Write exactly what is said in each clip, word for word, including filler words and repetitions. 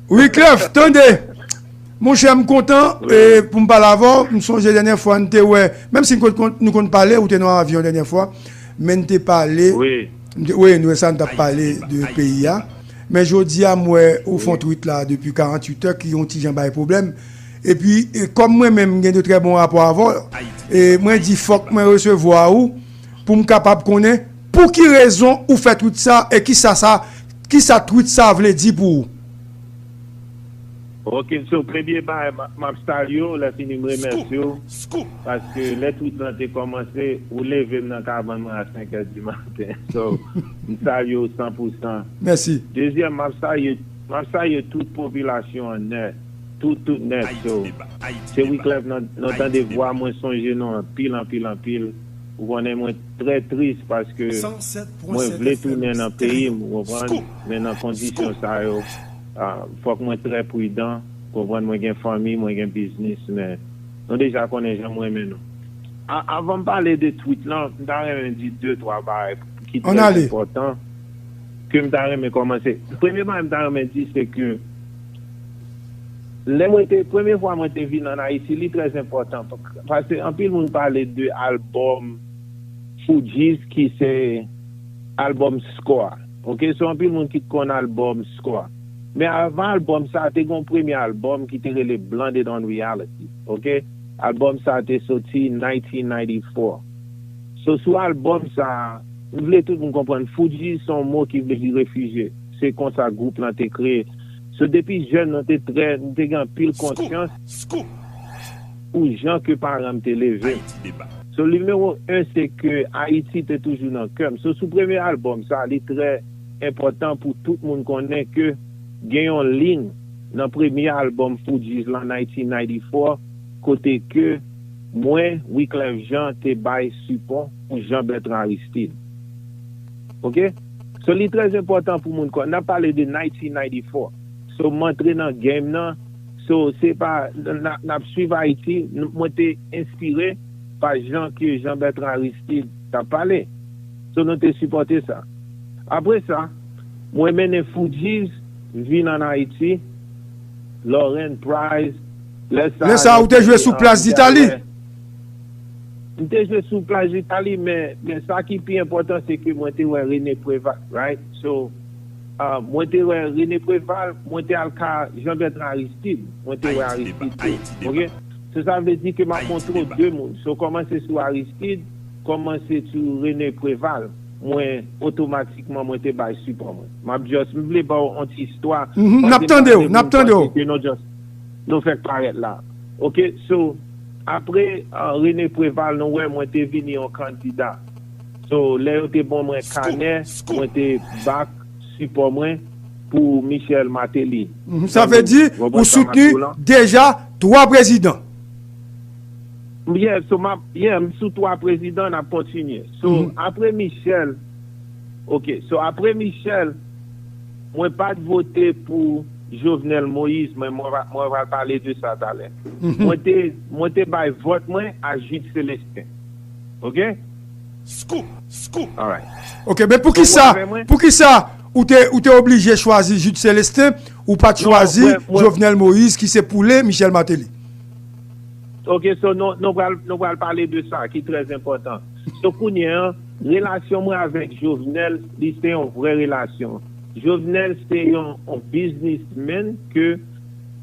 Wi, Clef, tande. Monchè, m kontan e, pou m pale avè w. M sonje dènyè fwa n te wè, menm si n konn, konn- nou konn pale, ou te nan avyon dènyè fwa, men n te pale. Wi. M te- Wi, nou wè sa, n t ap pale de peyi a. Men jodi a, m wè ou fè yon tweet la depi karanntuit è ki yon ti jan bay pwoblèm. Epi, e, kòm mwen menm, m gen de trè bon rapò avè w, e, mwen di fòk mwen resevwa ou pou m kapab konnen pou ki rezon ou fè tweet sa e kisa sa, kisa tweet sa vle di pou ou. Ok, so premye bagay, m ap salye w, lè fini m remèsye w, paske lè tweet lan te kòmanse, ou leve m nan kabann mwen a senk è di maten. So, m salye w san pou san. Mèsi. Dezyèm, m ap salye, m ap salye tout popilasyon an nèt, tout, tout nèt. So, se Wyclef, nan, nan tande vwa, mwen sonje nou anpil, anpil, anpil. Ou konnen mwen trè tris paske mwen vle tounen nan peyi m, ou konprann? Men nan kondisyon sa yo, ah, fòk mwen trè pridan. Ou konprann, mwen gen fanmi, mwen gen biznis, men nou deja konnen jan m renmen nou. A- Avan m pale de tweet lan, m ta renmen di de twa bagay ki trè enpòtan ke m ta renmen kòmanse. Premye bagay m ta renmen di se ke lè mwen te, premye fwa mwen te vin ann Ayiti, li trè enpòtan. Paske anpil moun pale de albòm Fugees ki se albòm Score. Ok, so anpil moun ki t konn albòm Score. Men avan albòm sa, te gen yon premye albòm ki te rele Blunted on Reality. Ok, albòm sa te soti nineteen ninety-four. So sou albòm sa, m vle tout moun konprann, Fugees se yon mo ki vle di refijye. Se konsa gwoup lan te kreye. So depi jèn, nou te trè, nou te gen anpil konsyans pou jan ke paran m te leve m. So nimewo en se ke Ayiti te toujou nan kè m. So sou premye albòm sa, li trè enpòtan pou tout moun konnen ke gen yon liy nan premye albòm Fugees lan, nineteen ninety-four, kote ke mwen, Wyclef Jean, te bay sipò pou Jean Bertrand Aristide. Ok? So li trè enpòtan pou moun konnen. N ap pale de nineteen ninety-four. So m antre nan game nan. So se pa, n ap swiv Ayiti, mwen te enspire pa jan ke Jean Bertrand Aristide t ap pale. So nou te sipòte sa. Apre sa, mwen mennen Fugees vin ann Ayiti, Laurent Pryce, lè sa. Lè sa ou te jwe sou plas Ditali? M te jwe sou plas Ditali, men, men sa ki pi enpòtan se ke mwen te wè René Préval, right? So, ah, mwen te wè René Préval, mwen te al ka Jean Bertrand Aristide, mwen te wè Aristide tou. Ok? So sa vle di ke m ap montre w de moun. So kòmanse sou Aristide, kòmanse sou René Préval, mwen otomatikman mwen te bay sipò mwen. M ap just, m vle ba w yon ti istwa. N ap tande w, n ap tande w. Nou fèk parèt la. Ok, so apre, ah, René Préval, nou wè mwen te vini yon kandida. So lè yo te ban mwen kanè, mwen te back sipò mwen pou Michel Martelly. Sa vle di ou soutni deja twa prezidan. Yeah, so m ap, yeah, m sou twa prezidan, n ap kontinye. So apre Michel, ok, so apre Michel, mwen pa t vote pou Jovenel Moïse, men mwen va, mwen va pale de sa talè. Mwen te, mwen te bay vòt mwen a Jude Célestin. Ok? Scoop, scoop. Alright. Ok, men poukisa, poukisa ou te, ou te oblije chwazi Jude Célestin, ou pa t chwazi Jovenel Moïse ki se poule Michel Martelly? Ok, so nou, nou pral, nou pral pale de sa ki trè enpòtan. So kounye an, relasyon mwen avèk Jovenel, li se yon vrè relasyon. Jovenel se yon, yon businessman ke,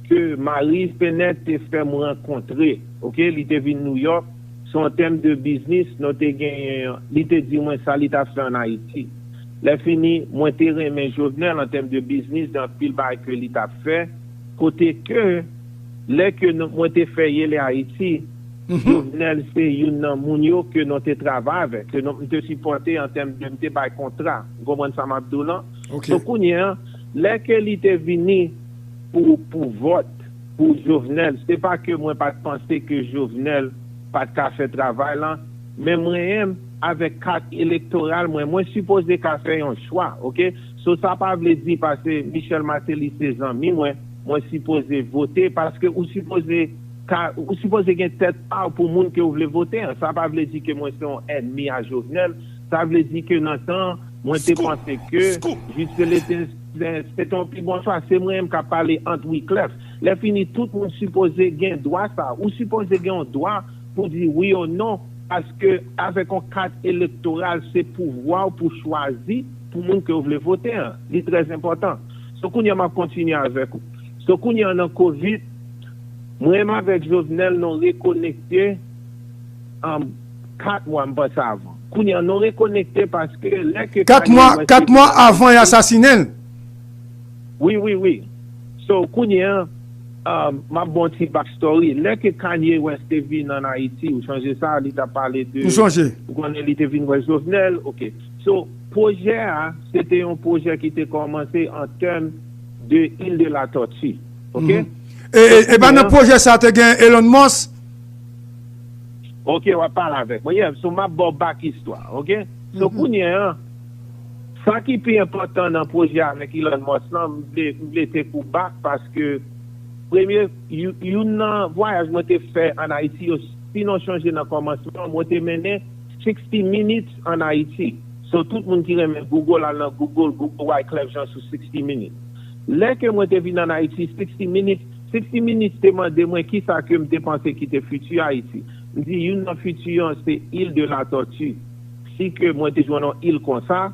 ke Marie Penette te fè m rankontre. Ok, li te vin New York. So an tèm de biznis, nou te genyen, li te di mwen sa li t ap fè ann Ayiti. Lè fini, mwen te renmen Jovenel an tèm de biznis, de anpil bagay ke li t ap fè. Kote ke, lè ke mwen te fè Yele Ayiti, Jovenel se youn nan moun yo ke nou te travay avèk, ke nou, m te sipòte an tèm de, m te bay kontra. Ou konprann sa m ap di w lan? So kounye an, lè ke li te vini pou, pou vòt, pou Jovenel, se pa ke mwen pa t panse ke Jovenel pa t ka fè travay lan, men mwen menm, avèk kat elektoral mwen, mwen sipoze ka fè yon chwa, ok? So sa pa vle di paske Michel Martelly se zanmi mwen, mwen sipoze vote, paske ou sipoze ka, ou sipoze gen tèt pa w pou moun ke w vle vote an. Sa pa vle di ke mwen se yon ènmi a Jovenel, sa vle di ke nan tan an, mwen te panse ke Jude Célestin Zen, se te yon pi bon chwa. Se mwen menm k ap pale ant Wyclef. Lè fini, tout moun sipoze gen dwa sa. Ou sipoze gen yon dwa pou di wi ou non, paske avèk yon kat elektoral, se pouvwa w pou chwazi pou moun ke w vle vote an. Li trè enpòtan. So, kounye a, m ap kontinye avèk ou. So, kounye a, nan kovid, mwen menm avèk Jovenel, nou rekonekte, um, kat mwa, m panse, avan. Kounye a, nou rekonekte paske lè ke Kanye West te vin an Ayiti, kat mwa avan y asasinen l. Wi, wi, wi. So, kounye a, um, m ap ba w ti backstory. Lè ke Kanye West te vin an Ayiti, ou sonje sa, li t ap pale de, m sonje, ou konnen li te vin wè Jovenel, ok. So, pwojè a, se te yon pwojè ki te kòmanse an tèm de Île de la Tortue, ok? Mhm. E, e, e pa nan pwojè sa te gen Elon Musk? Ok, w ap pale avèk mwen. Yeah, so m ap ba w back istwa, ok? So, mhm, kounye a, sa ki pi enpòtan nan pwojè avèk Elon Musk lan, m vle, m vle take ou back paske premye, you- youn nan vwayaj mwen te fè an Ayiti yo, si nou sonje nan kòmansman, mwen te mennen sixty Minutes an Ayiti. So, tout moun ki renmen Google, al nan Google, Google Wyclef Jean sou sixty Minutes. Lè ke mwen te vin an Ayiti, sixty Minutes, sixty Minutes te mande mwen kisa ke m te panse ki te fiti Ayiti. M di, youn nan fiti an, se Île de la Tortue. Si ke mwen te jwenn yon il konsa,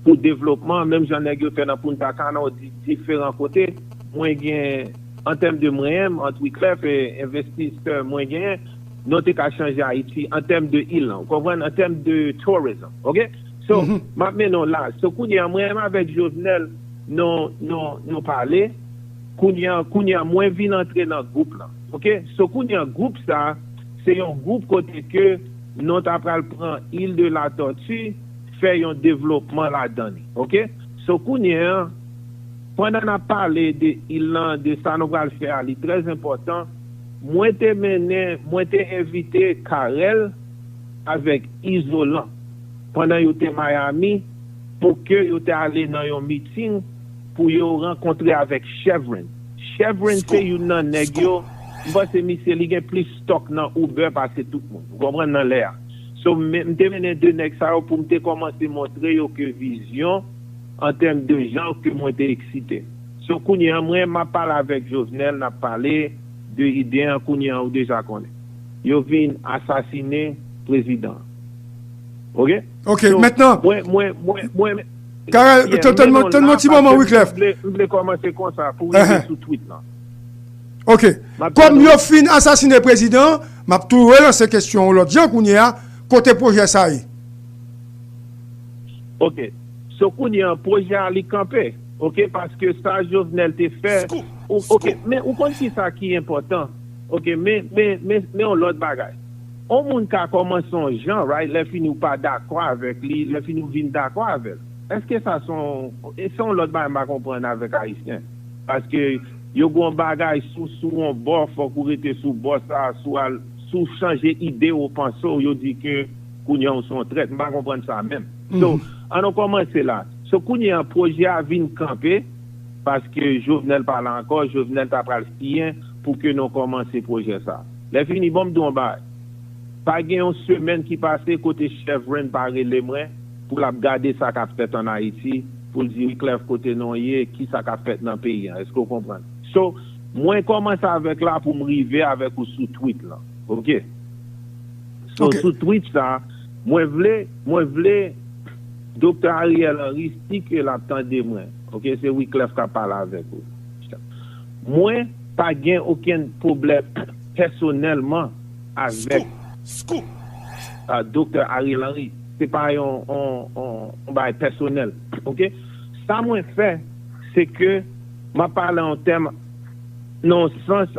pou devlopman, menm jan nèg yo fè nan Punta Cana, di-, diferan kote, mwen gen, an tèm de mwen menm, ant Wyclef e envestisè mwen genyen, nou te ka chanje Ayiti an tèm de il lan, ou konprann, an tèm de tourism, ok? So, mhm, m ap mennen w la. So, kounye a, mwen menm avèk Jovenel, nou, nou, nou pale. Kounye a, kounye a, mwen vin antre nan gwoup lan, ok? So, kounye a, gwoup sa, se yon gwoup kote ke nou ta pral pran Île de la Tortue, fè yon devlopman ladan li, ok? So, kounye a, pandan n ap pale de il lan, de sa nou pral fè a, li trè enpòtan. Mwen te mennen, mwen te envite Carel avèk Izolan pandan yo te Miami pou ke yo te ale nan yon miting pou yo rankontre avèk Chevron. Chevron se youn nan nèg yo, m panse misye li gen plis stock nan Uber pase tout moun. Ou konprann nan lè a. So, m, m te mennen de nèg sa yo pou m te kòmanse montre yo ke vizyon an tèm de jan ke mwen te eksite. So, kounye a, mwen, m ap pale avèk Jovenel, n ap pale de ide an, kounye a, ou deja konnen. Yo vin asasinen prezidan an. Ok? Ok, so, mentnan, mwen, mwen, mwen, mwen, Carel, yeah, tann, tann, tann mwen ti moman, Wyclef. M vle, m vle kòmanse konsa pou rive sou tweet lan. Ok. Kòm yo fin asasinen prezidan an, m ap tou relanse kesyon an lòt jan kounye a, kote pwojè sa ye? Ok. So, kounye a, pwojè a li kanpe. Ok, paske sa Jovenel te fè. Ou, ok, men ou konn ki sa ki enpòtan? Ok, men, men, men, men yon lòt bagay. On moun ka kòmanse yon jan, right? Lè fini ou pa dakò avèk li, lè fini ou vin dakò avè l. Èske sa se yon, e se yon lòt bagay m pa konprann avèk Ayisyen? Paske yo gen yon bagay, si w sou yon bò, fòk ou rete sou bò sa, si w al, si w chanje ide w, panse w, yo di ke kounye a w se yon trèt. M pa konprann sa menm. So, mhm, ann nou kòmanse la. So, kounye a, pwojè a vin kanpe, paske Jovenel pa la ankò, Jovenel ta pral siyen pou ke nou kòmanse pwojè sa. Lè fini, bon, m di w yon bagay. Pa gen yon semèn ki pase kote Chevron pa rele mwen pou l ap gade sa k ap fèt ann Ayiti, pou l di, Wyclef, kote nou ye, ki sa k ap fèt nan peyi an, èske w konprann? So, mwen kòmanse avèk la pou m rive avèk ou sou tweet lan, ok? So, ok, sou tweet sa, mwen vle, mwen vle Doktè Ariel Henry, si ke l ap tande mwen, ok, se Wyclef k ap pale avèk ou. Mwen pa gen okenn pwoblèm pèsonèlman avèk, scoop, scoop, ah, Doktè Ariel Henry. Se pa yon, yon, yon, yon bagay pèsonèl, ok? Sa mwen fè, se ke m ap pale an tèm, nan yon sans,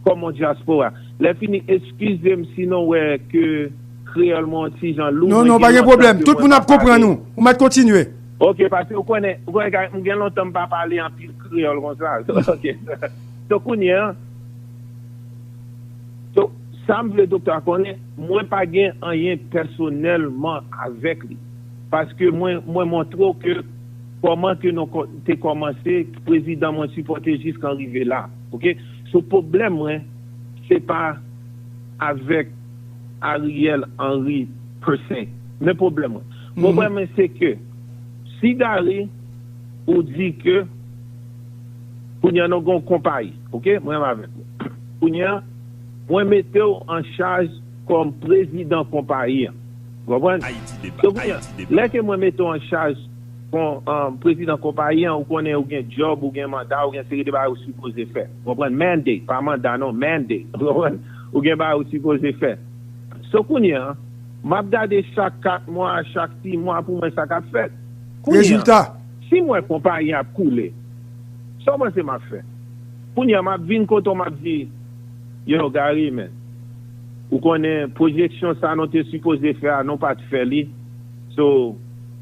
kòm yon dyaspora. Lè fini, eskize m si nou wè ke kreyòl mwen yon ti jan lou. Non, non, pa gen pwoblèm. Tout moun ap konprann ou. Ou mèt kontinye. Ok, paske ou konnen, ou konnen, m gen lontan m pa pale anpil kreyòl konsa. Ok. So, kounye a, so, sa m vle doktè a konnen, mwen pa gen anyen pèsonèlman avèk li. Paske mwen, mwen montre w ke kòman ke nou kò-, te kòmanse, prezidan mwen sipòte jiskan rive la. Ok? So, pwoblèm mwen, se pa avèk Ariel Henry per se. Men pwoblèm mwen. Pwoblèm mwen, se ke si Gary ou di ke kounye a nou gen yon konpayi, oke? Mwen menm avèk ou. Kounye a, mwen mete w an chaj kòm prezidan konpayi an. Ou konprann? Ayiti deba, So, kounye a, Ayiti deba. Lè ke mwen mete w an chaj kon, um, prezidan konpayi an, ou konnen ou gen djòb, ou gen manda, ou gen seri de bagay ou sipoze fè. Ou konprann? Mandate, pa manda non, mandate. Ou konprann? Ou gen bagay ou sipoze fè. So, kounye a, m ap gade chak kat mwa, chak sis mwa pou mwen sa k ap fèt. Kounye a, Rezilta. Si m wè konpayi ap koule, sa w panse m ap fè? Kounye a, m ap vin kote w, m ap di, yo, Gary, men, ou konnen pwojeksyon sa nou te sipoze fè a, nou pa t fè li. So,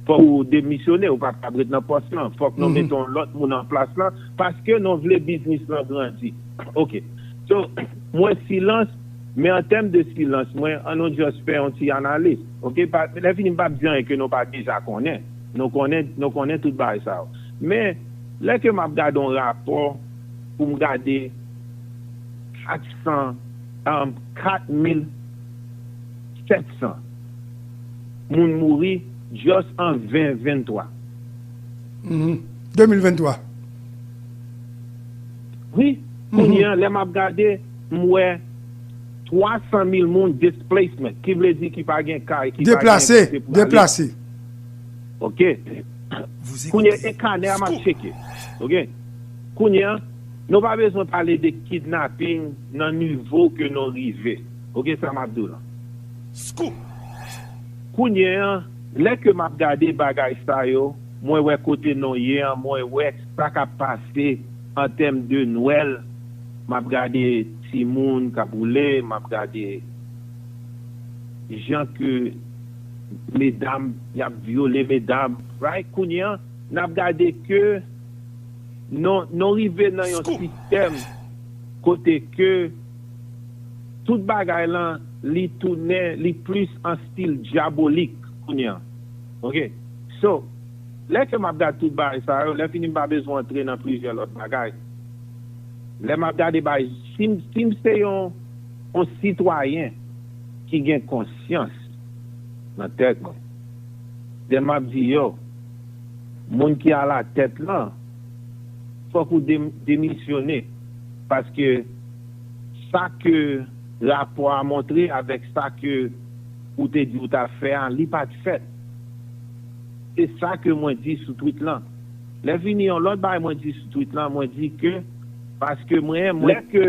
fòk ou demisyone, ou pa t ap ret nan pòs lan. Fòk nou Mhm. mete yon lòt moun an plas lan, paske nou vle biznis lan grandi. Oke. So, mwen silans, men an tèm de silans, mwen, an nou just fè yon ti analiz. Oke? Pa, lè fini, m p ap di anyen ke nou pa deja konnen. Nou konnen, nou konnen tout bagay sa yo. Men, lè ke m ap gade yon rapò pou m gade kat san, um, kat mil sèt san moun mouri just an ven venntwa. Mhm. De mil venntwa. Wi, Mhm. kounye a, lè m ap gade, m wè twa san mil moun displacement, ki vle di ki pa gen kay, ki pa gen Deplase, kote pou ale. Deplase. Oke. Kounye a, e kanè a m ap Scoop. Tcheke. Oke. Kounye a, nou pa bezwen pale de kidnaping nan nivo ke nou rive. Oke, sa m ap di w lan. Scoop. Kounye a, lè ke m ap gade bagay sa yo, mwen wè kote nou ye an, mwen wè sa k ap pase an tèm de Nwèl. M ap gade timoun k ap woule, m ap gade jan ke medam, y ap vyole medam. Right? Kounye a, n ap gade ke nou, nou rive nan yon Scoop. Sistèm kote ke tout bagay lan, li tounen, li plis an stil dyabolik kounye a. Oke? So, lè ke m ap gade tout bagay sa yo, lè fini m pa bezwen antre nan plizyè lòt bagay. Lè m ap gade bagay, si m, si m se yon, yon sitwayen ki gen konsyans nan tèt mwen, then m ap di, yo, moun ki alatèt lan, fòk ou dem-, demisyone. Paske sa ke rapò a montre avèk sa ke ou te di ou t ap fè a, li pa t fèt. Se sa ke mwen di sou tweet lan. Lè vini yon lòt bagay mwen di sou tweet lan, mwen di ke, paske mwen, mwen ke,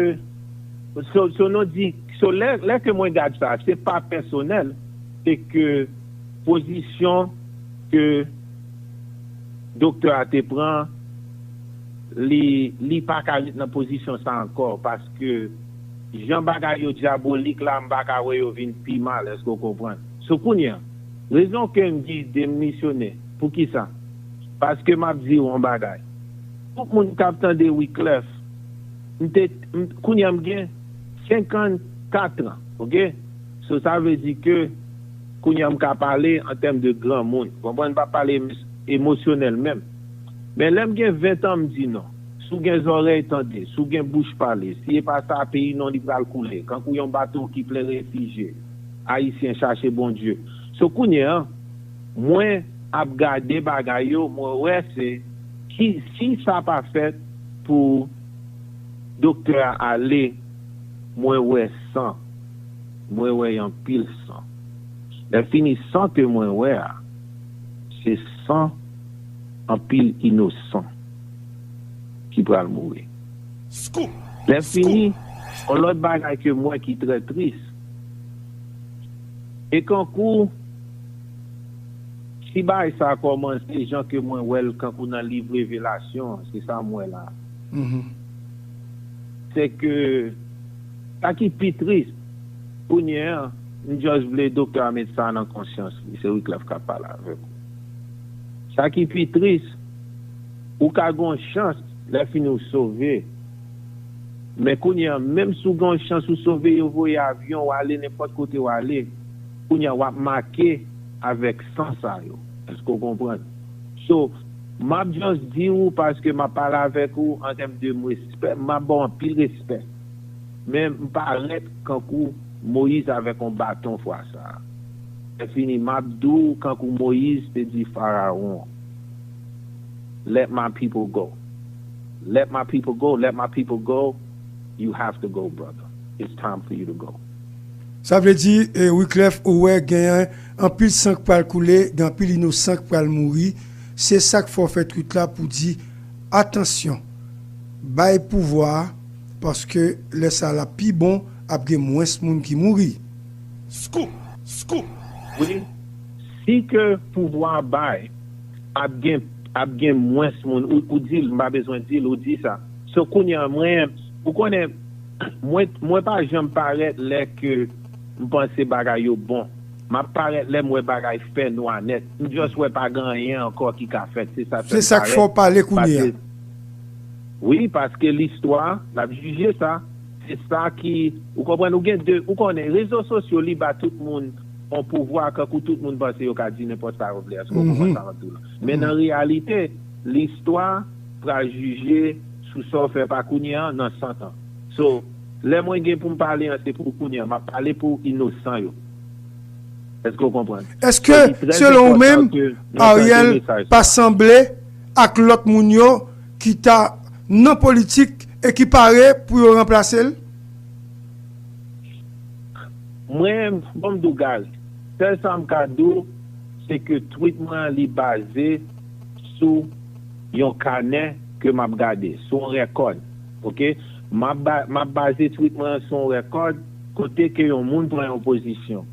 so, so nou di, so lè, lè ke mwen gad sa, se pa pèsonèl, se ke pozisyon ke doktè a te pran, li, li pa ka ret nan pozisyon sa ankò, paske jan bagay yo dyabolik la, m pa ka wè yo vin pi mal, èske w konprann? So kounye a, rezon ke m di demisyone, poukisa? Paske m ap di w yon bagay. Tout moun k ap tande Wyclef, m te, m, kounye a m gen senkannkat an, oke? So, sa vle di ke kounye a m ka pale an tèm de granmoun. Konprann, m pa pale emo-, emosyonèl menm. Men lè m gen ven an, m di non. Si w gen zòrèy, tande. Si w gen bouch, pale. Si e pa sa, peyi nou li pral koule. Kankou yon bato ki plen refijye. Ayisyen, chache Bondye. So, kounye a, mwen ap gade bagay yo, mwen wè se ki, si sa pa fèt pou doktè a ale, mwen wè san. Mwen wè anpil san. Lè fini, san ke mwen wè a, se san anpil inosan ki pral mouri. Scoop! Lè fini, yon lòt bagay ke mwen ki trè tris, e kankou, si bagay sa a kòmanse jan ke mwen wè l kankou nan liv Revelasyon, se sa m wè la. Mhm. Se ke sa ki pi tris, kounye a, m just vle doktè a met sa nan konsyans li, se Wyclef k ap pale avèk ou. Sa ki pi tris, ou ka gen yon chans, lè fini ou sove. Men kounye a, menm si w gen yon chans ou sove, yo voye avyon, w ale nenpòt kote w ale, kounye a, w ap make avèk san sa yo. Èske w konprann? So, m ap just di w paske m ap pale avèk ou an tèm de respè, m ap ba w anpil respè. Men m parèt kankou Moyiz avèk yon baton fwa sa a. Lè fini, m ap di w kankou Moyiz te di Farawon. Let my people go. Let my people go. Let my people go. You have to go, brother. It's time for you to go. Sa vle di, eh, Wiclef, ou wè genyen anpil san k pral koule, gen anpil inosan k pral mouri. Se sa k fè w fè twit la pou di, atansyon, bay pouvwa a, paske lè sa l ap pi bon, ap gen mwens moun ki mouri. Scoop! Scoop! Wi, si ke pouvwa a bay, ap gen, ap gen mwens moun. Ou, ou di l, m pa bezwen di l, ou di sa. So kounye a, mwen, ou konnen, mwen, mwen pa janm parèt lè ke m panse bagay yo bon. M ap parèt lè m wè bagay fè nwa nèt. M just wè pa gen anyen ankò ki ka fèt. Se sa fè Se m sa k fè w parèt. Pale kounye a. Paske, wi, paske listwa, l ap jije sa. Se sa ki, ou konprann, ou gen de, ou konnen, rezo sosyo li ba tout moun yon pouvwa, kankou tout moun panse yo ka di nenpòt sa yo vle. Èske w konprann sa m ap di w la? Men nan reyalite, listwa pral jije sou sa w fè pa kounye a nan san tan. So, lè mwen gen pou m pale an, se pou kounye a. M ap pale pou inosan yo. Èske w konprann? Èske, selon ou menm, Ariel pa sanble ak lòt moun yo ki ta nan politik e ki pare pou yo ranplase l? Mwen, bon m di w, Gal, sèl sa m ka di w, se ke twit mwen an, li baze sou yon kanè ke m ap gade, sou yon rèkòd. Oke? M ap ba- m ap baze twit mwen an sou yon rèkòd kote ke yon moun pran yon pozisyon.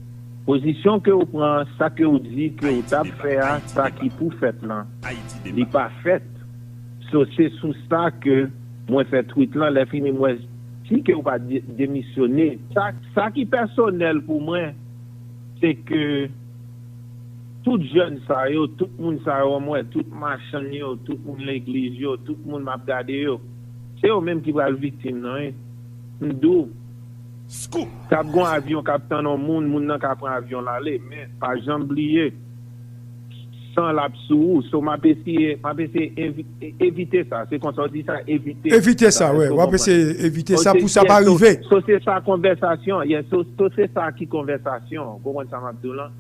Pozisyon ke w pran, sa ke w di ke w t ap fè a, sa ki pou fèt lan, li pa fèt. So, se sou sa ke mwen fè twit lan. Lè fini, mwen si ke w pa de- demisyone. Sa, sa ki pèsonèl pou mwen, se ke tout jèn sa yo, tout moun sa yo, mwen, tout machann yo, tout moun legliz yo, tout moun m ap gade yo, se yo menm ki pral viktim nan, wi. M di w, t ap gon avyon k ap tann yon moun, moun nan ka pran avyon l ale, men pa janm bliye, san l ap sou ou. So, m ap eseye, m ap eseye evi- evite sa. Se konsa w di sa, evite. Evite sa, wè. W ap eseye evite sa pou sa pa rive. So, se sa konvèsasyon. Yeah, so, so se sa ki konvèsasyon. Ou konprann sa m ap di w lan?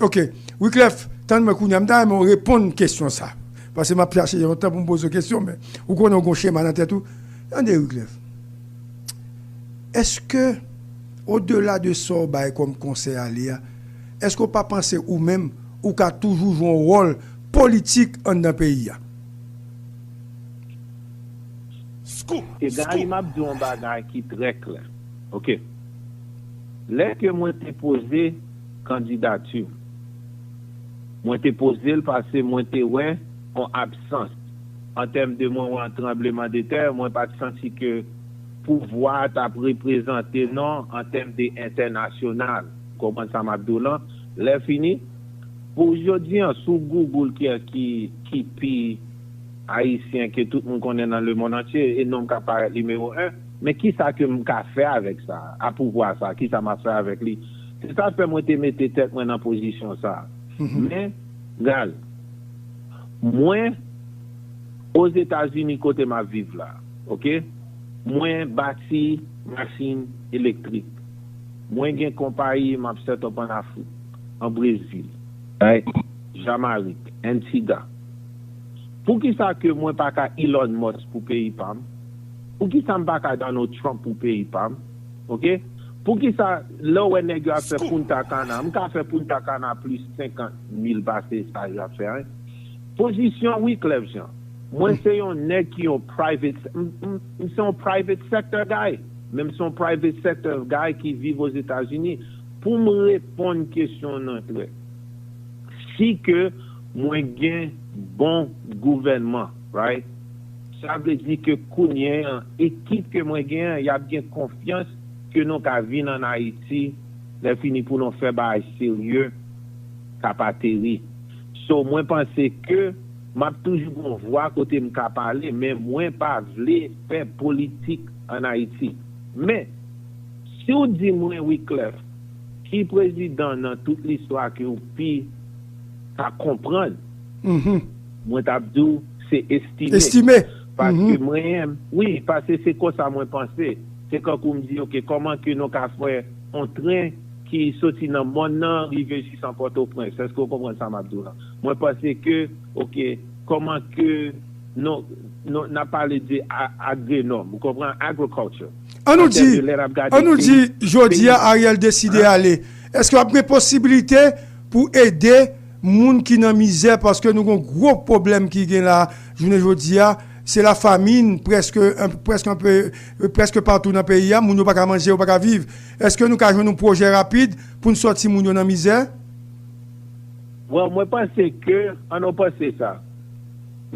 Ok. Wiclef, tann mwen kounye a, m ta renmen w reponn kesyon sa. Paske m ap chache lontan pou m poze w kesyon, men ou konnen w gon chema nan tèt ou. Tande, Wiclef. Èske, odela de sa w bay kòm konsèy ale a, èske w pa panse ou menm, ou ka toujou jwe yon wòl politik anndan peyi a? E Gary, m ap di yon bagay ki trè klè. Ok. Lè ke mwen te poze kandidati m, mwen te poze l paske mwen te wè yon absans. An tèm de mwen wè yon tranbleman de tè, mwen pa t santi ke pouvwa a t ap reprezante non an tèm de entènasyonal. Konprann sa m ap di w lan? Lè fini, pou jodi an, sou Google ki, ki, ki pi ayisyen ke tout moun konnen nan lemonn antye, e non m ka parèt nimewo en, men kisa ke m ka fè avèk sa, a pouvwa sa, kisa m ap fè avèk li? Se sa k fè mwen te mete tèt mwen nan pozisyon sa. Men, Gal, mwen, Ozetazini kote m ap viv la, ok? Mwen bati machin elektrik. Mwen gen konpayi m ap set up an Afrik, an Brezil, Jamarik, Antiga. Poukisa ke mwen pa ka Elon Musk pou peyi pa m? Poukisa m pa ka Donald Trump pou peyi pa m? Ok? Poukisa lè w wè nèg yo ap fè Punta Cana, m ka fè Punta Cana plis senkant mil pase sa yo ap fè a? Pozisyon Wiclef Jean. Mwen se yon nèg ki yon private, m, m, m se yon private sector guy. Men m se yon private sector guy ki viv Ozetazini. Pou m reponn kesyon nan klè, si ke mwen gen bon gouvènman, right? Sa vle di ke kounye an, ekip ke mwen gen an, y ap gen konfyans ke nou ka vin ann Ayiti, lè fini pou nou fè bagay serye k ap ateri. So, mwen panse ke m ap toujou gon vwa kote m ka pale, men mwen pa vle fè politik ann Ayiti. Men, si w di mwen, Wiclef, ki prezidan nan tout listwa ke w pi ka konprann, mwen t ap di w se Estimé. Estimé. Paske mwen, wi, paske se konsa mwen panse. Se kankou m di, ok, kòman ke nou ka fè yon tren ki soti nan mòn nan rive jis an Pòtoprens? Èske w konprann sa m ap di w lan? Mwen panse ke, ok, kòman ke nou, nou, n ap pale de a- agronòm, ou konprann, agriculture. An nou di, an nou di, jodi a Ariel deside ale. Èske w ap gen posibilite pou ede moun ki nan mizè, paske nou gen gwo pwoblèm ki gen la jounen jodi a, se la famin prèske, prèske, prèske patou nan peyi a, moun yo pa ka manje, yo pa ka viv. Èske nou ka jwenn yon pwojè rapid pou n sòti moun yo nan mizè? Bon, mwen panse ke, an nou panse sa,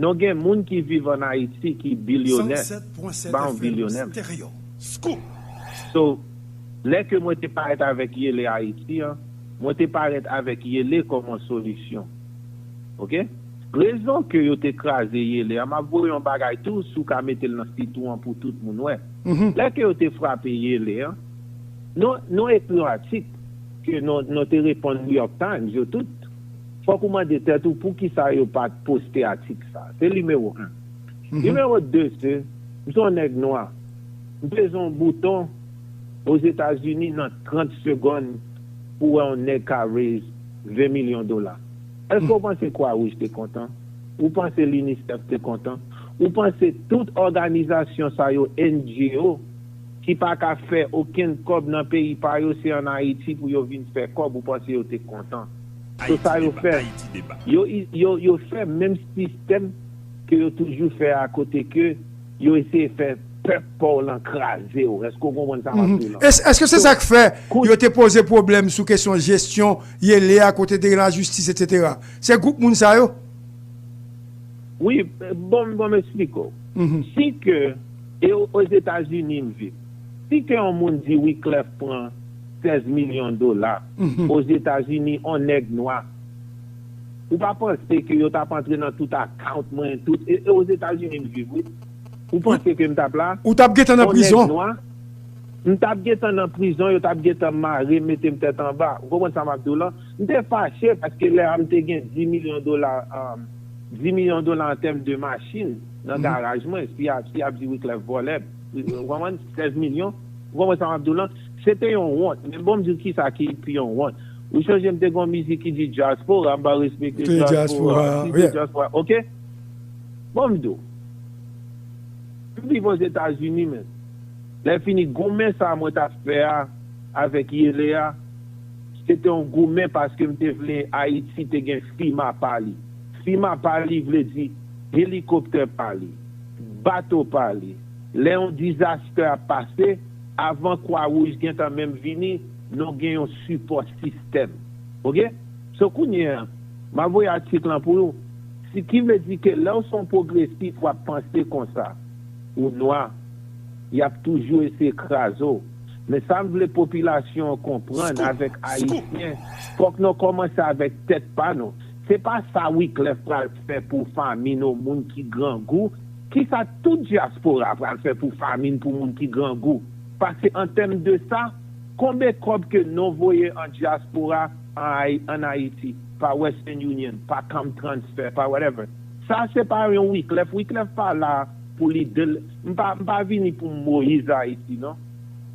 nou gen moun ki viv an Ayiti ki bilyonè, ba yon bilyonè. So, lè ke mwen te parèt avèk Yele Ayiti an, mwen te parèt avèk Yele kòm yon solisyon. Oke? Rezon ke yo te kraze Yele an, m ap voye yon bagay tou, si w ka mete l nan sit ou an pou tout moun wè. Lè ke yo te frape Yele an, nou, nou ekri yon atik ke nou, nou te reponn New York Times, yo tout. Fòk ou mande tèt ou poukisa yo pa t poste atik sa. Se nimewo en. Nimewo de, se, m se yon nèg nwa. M peze yon bouton Ozetazini nan trant segonn pou wè yon nèg ka raise ven milyon dola. Èske w panse Kwa Wouj te kontan? Ou panse l'UNICEF te kontan? Ou panse tout òganizasyon sa yo, N G O, ki pa ka fè okenn kòb nan peyi pa yo, se an Ayiti pou yo vin fè kòb, ou panse yo te kontan? So sa yo fè, yo, yo, yo fè menm sistèm ke yo toujou fè a, kote ke yo eseye fè pèp pa w lan kraze w. Èske w konprann sa m ap di w lan? Èske se sa k fè yo te poze pwoblèm sou kesyon jesyon Yele a, kote te gen lajistis, etsetera? Se gwoup moun sa yo? Wi, bon, bon, m eksplike w. Si ke, e Ozetazini m viv, si ke yon moun di Wyclef pran sèz milyon dola Ozetazini, yon nèg nwa, ou pa panse ke yo t ap antre nan tout account mwen, tout, e, e Ozetazini m viv, wi. Ou panse ke m t ap la? Ou t ap gentan nan prizon. M t ap gentan nan prizon, yo t ap gentan mare m, mete m tèt anba. Ou konprann sa m ap di w lan? M te fache paske lè a m te gen dis milyon dola, dis milyon dola an tèm de machin nan garaj mwen, si y ap, si y ap di Wyclef vòlè, ou konprann, sèz milyon, ou konprann sa m ap di w lan? Se te yon wont. Men bon, m di w kisa ki pi yon wont. Ou chonje m te gen yon mizik ki di dyaspora, m pa respekte dyaspora, si se dyaspora, oke? Bon, m di w. M viv Ozetazini, men. Lè fini, goumen sa mwen t ap fè a avèk Yele a, se te yon goumen paske m te vle Ayiti te gen FEMA pa li. FEMA pa li vle di helikoptè pa li, bato pa li. Lè yon dizastè ap pase, avan Kwa Wouj gentan menm vini, nou gen yon sipò sistèm. Oke? So kounye a, m ap voye atik lan pou ou. Si, ki vle di ke lè w se yon pwogresis, w ap panse konsa. Ou nwa, y ap toujou eseye kraze w. Men sa m vle popilasyon an konprann avèk Ayisyen, fòk nou kòmanse avèk tèt pa nou. Se pa sa Wyclef pral fè pou famin ou moun ki grangou. Kisa tout dyaspora pral fè pou famin, pou moun ki grangou? Paske an tèm de sa, konbe kòb ke nou voye an dyaspora an Ay- an Ayiti, pa Western Union, pa Comtransfer, pa whatever. Sa se pa yon Wyclef. Wyclef pa la pou li de, m pa, m pa vini pou Moyiz Ayiti, non.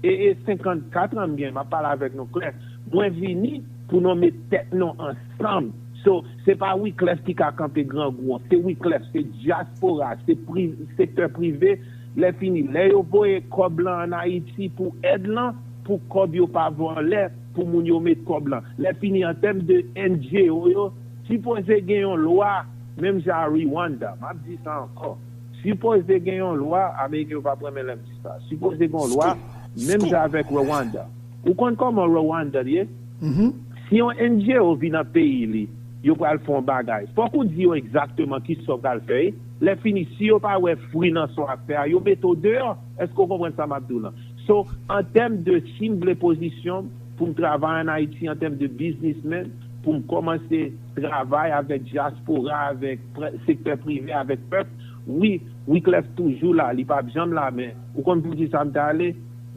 E, e senkannkat an m gen, m ap pale avèk nou klè. Mwen vini pou nou met tèt nou ansanm. So, se pa Wyclef ki ka kanpe grangou an. Se Wyclef, se dyaspora, se pri- sektè prive. Lè fini, lè yo voye kòb lan an Ayiti pou èd lan, pou kòb yo pa vòlè, pou moun yo met kòb lan. Lè fini, an tèm de N G O yo, sipoze gen yon lwa, menm jan a Rwanda. M ap di sa ankò. Sipoze gen yon lwa, Ameriken yo p ap renmen lè m di sa. Sipoze gen yon lwa, menm jan avèk Rwanda. Ou konn kòman Rwanda ye? Si yon N G O vin nan peyi li, yo pral fè yon bagay. Fòk ou di yo egzakteman kisa w pral fè. Lè fini, si yo pa wè fwi nan sa w ap fè a, yo mete w deyò. Èske w konprann sa m ap di w lan? So, an tèm de si m vle pozisyon m, pou m travay an Ayiti an tèm de biznismenn, pou m kòmanse travay avèk dyaspora, avèk pre- sektè prive, avèk pèp, wi, Wyclef toujou la, li p ap janm la, men ou konn poukisa m t ale?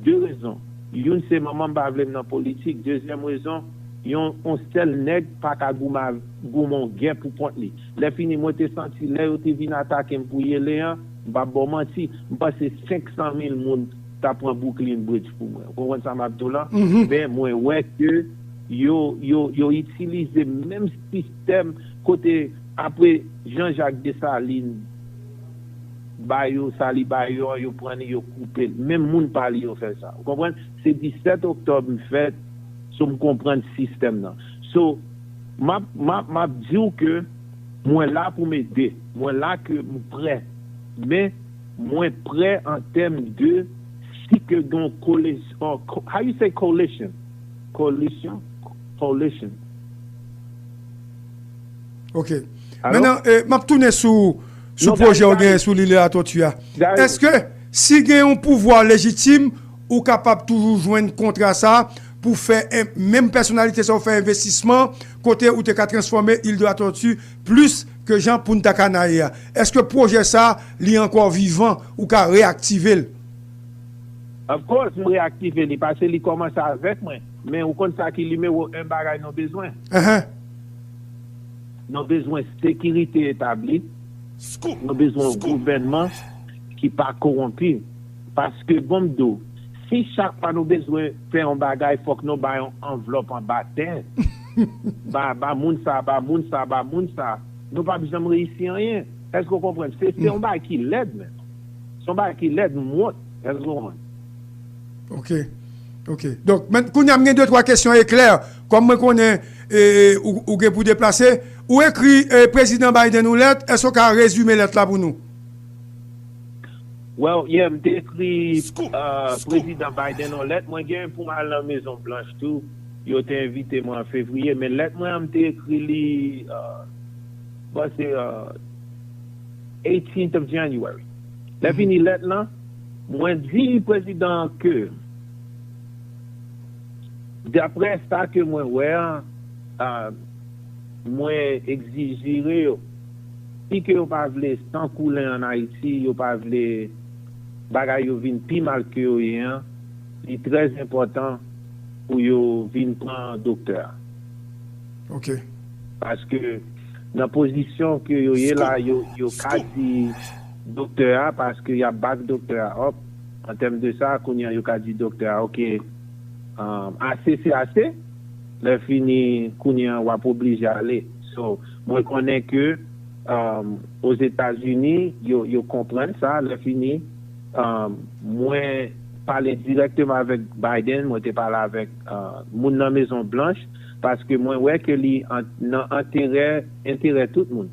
De rezon. Youn se manman m pa vle m nan politik. Dezyèm rezon, yon, yon sèl nèg pa ka goumen, goumen yon gè pou kont li. Lè fini, mwen te santi, lè yo te vin atake m pou Yele an, m p ap ba w manti, m panse senk san mil moun ta pran Brooklyn Bridge pou mwen. Ou konprann sa m ap di w lan? Men mwen wè ke yo, yo, yo itilize menm sistèm kote Apre Jean Jacques Dessalines ba yo sa li ba yo an, yo pran li, yo koupe l. Menm moun pa li yo fè sa. Ou konprann? Se disèt oktòb m fèt, so m konprann sistèm nan. So, m ap, m ap, m ap di w ke mwen la pou m ede. Mwen la ke m prè. Men, mwen prè an tèm de si ke gen yon coalition, how you say coalition? Coalition? Coalition. Ok. Mennen, m ap tounen sou sou pwojè w genyen sou Lile Latòti a. Èske si gen yon pouvwa lejitim, ou kapab toujou jwenn kontra sa pou fè menm pèsonalite sa ou fè envestisman kote ou te ka transfòme Il de la Tortue plis ke jan Punta Cana ye a? Èske pwojè sa li ankò vivan, ou ka reyaktive l? Of course, m reyaktive li paske li kòmanse avèk mwen. Men ou konn sa ki nimewo en bagay nou bezwen? Nou bezwen sekirite etabli. Nou bezwen yon gouvènman ki pa kowonpi. Paske, bon m di w, si chak fwa nou bezwen fè yon bagay, fòk nou bay yon anvlòp anba tè, ba, ba moun sa, ba moun sa, ba moun sa, nou p ap janm reyisi anyen. Èske w konprann? Se, se yon bagay ki lèd, men. Se yon bagay ki lèd, m wont. Èske w konprann? Ok. Ok. Donk, men, kounye a, m gen de twa kesyon eklè. Kòm mwen konnen e, ou, ou gen pou deplase, ou ekri e, Prezidan Biden yon lèt, èske w ka rezime lèt la pou nou? Well, yeah, m te ekri uh, Prezidan Biden yon lèt. Mwen gen pou m al nan Mezon Blanch tou. Yo te envite mwen an fevriye, men lèt mwen an, m te ekri li, uh, bon, se uh, eighteenth of January. Lè fini lèt lan, mwen di prezidan an ke, daprè sa ke mwen wè an, uh, mwen egzijire yo. Si ke yo pa vle san koule an Ayiti, yo pa vle bagay yo vin pi mal ke yo ye an, li trè enpòtan pou yo vin pran doktè a. Ok. Paske nan pozisyon ke yo ye la, yo, yo ka di doktè a, paske y ap back doktè a up. An tèm de sa, kounye a yo ka di doktè a, ok, um, ase se ase. Lè fini, kounye a w ap oblije ale. So, mwen konnen ke um, Ozetazini, yo, yo konprann sa. Lè fini, um, mwen pale dirèkteman avèk Biden, mwen te pale avèk uh, moun nan Mezon Blanch, paske mwen wè ke li an, nan enterè, enterè tout moun.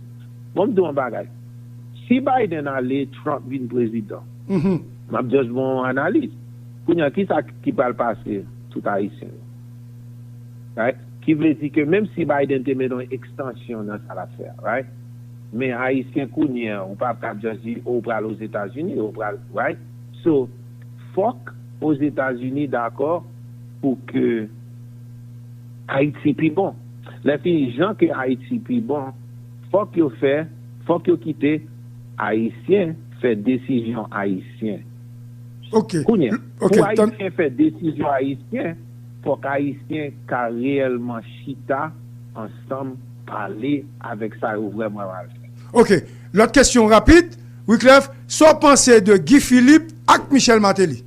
Bon, m di w yon bagay. Si Biden ale, Trump vin prezidan, m ap just bon analiz. Kounye a, kisa ki pral pase tout Ayisyen yo? Right? Ki vle di ke menm si Biden te mete yon ekstansyon nan sa l ap fè a, right? Men Ayisyen kounye a, ou pa ka just di, oh, ou pral Ozetazini, ou pral, right? So, fòk Ozetazini dakò pou ke Ayiti pi bon. Lè fini, jan ke Ayiti pi bon, fòk yo fè, fòk yo kite Ayisyen fè desizyon Ayisyen. Ok. Kounye a, Ok, pou tan- Ayisyen fè desizyon Ayisyen, fòk Ayisyen ka reyèlman chita ansanm pale avèk sa yo vrèman pral fè. Ok. Lòt kesyon rapid, Wiclef, sa w panse de Guy Philippe ak Michel Martelly?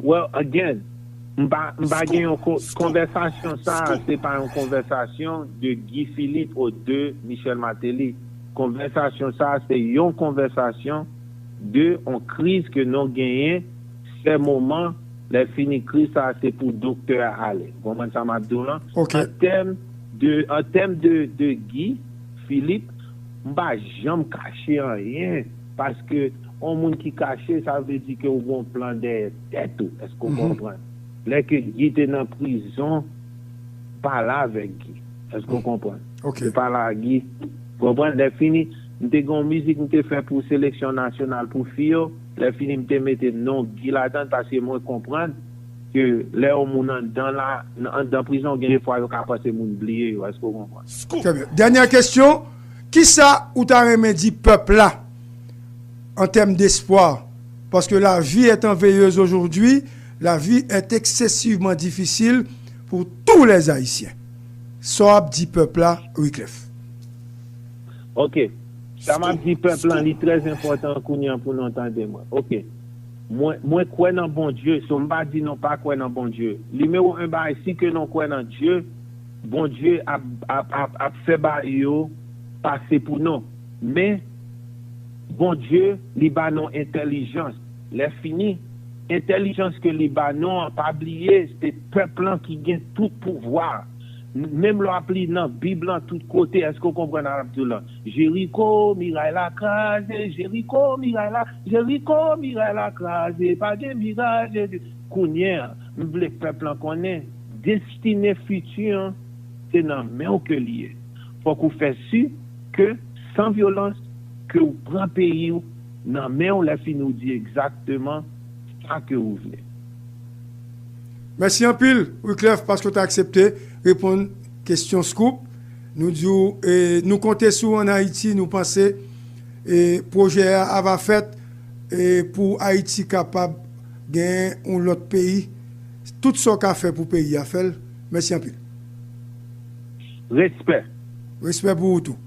Well, again, m pa m pa gen yon ko- konvèsasyon sa a, se pa yon konvèsasyon de Guy Philippe ou de Michel Martelly. Konvèsasyon sa a, se yon konvèsasyon de yon kriz ke nou genyen, se moman, lè fini kriz sa a, se pou doktè a ale. Ou konprann sa m ap di w lan? Ok. An tèm de, an tèm de, de Guy Philippe, m pa janm kache anyen, paske yon moun ki kache, sa vle di ke ou gen yon plan dèyè tèt ou. Èske w konprann? Lè ke Guy te nan prizon, pale avèk Guy. Èske w konprann? Ok. Ou pale ak Guy. Konprann? Lè fini, m te gen yon mizik m te fè pou seleksyon nasyonal pou fi yo. Lè fini, m te mete non Guy ladan l paske mwen konprann ke lè yon moun anndan la, anndan prizon, gen de fwa yo ka panse moun bliye yo. Èske w konprann? Très bien. Dènyè kesyon, kisa ou ta renmen di pèp la an tèm d'espoir? Parce que la vie est en veilleuse aujourd'hui, la vie est excessivement difficile pour tous les Haïtiens. Sa w ap di pèp la, Wiclef? Ok. Sa m ap di pèp lan, li trè enpòtan kounye a pou nou tande mwen. Ok. Mwen, mwen kwè nan Bondye, so m pa di nou pa kwè nan Bondye. Nimewo en bagay, si ke nou kwè nan Dye, Bondye ap, ap, ap, ap fè bagay yo pase pou nou. Men, Bondye, li ba nou entèlijans. Lè fini, entèlijans ke li ba nou an, pa bliye, se pèp lan ki gen tout pouvwa. Menm lè w ap li nan Bib lan tout kote, èske w konprann sa l ap di w lan? Jeriko, miray la kraze, Jeriko, miray la, Jeriko, miray la kraze, pa gen miray, Jezi. Kounye a, m vle pèp lan konnen, destine fiti an, se nan men w ke li ye. Fòk ou fè si ke, san vyolans, ke w pran peyi w nan men w, lè fini w di egzakteman sa ke w vle. Mèsi anpil, Wiclef, paske w te aksepte reponn kesyon Scoop. Nou di w, e, nou konte sou w ann Ayiti, nou panse, e, pwojè a ava fèt, e, pou Ayiti kapab gen yon lòt peyi. Tout sa w ka fè pou peyi a, fè l. Mèsi anpil. Respè. Respè pou ou tou.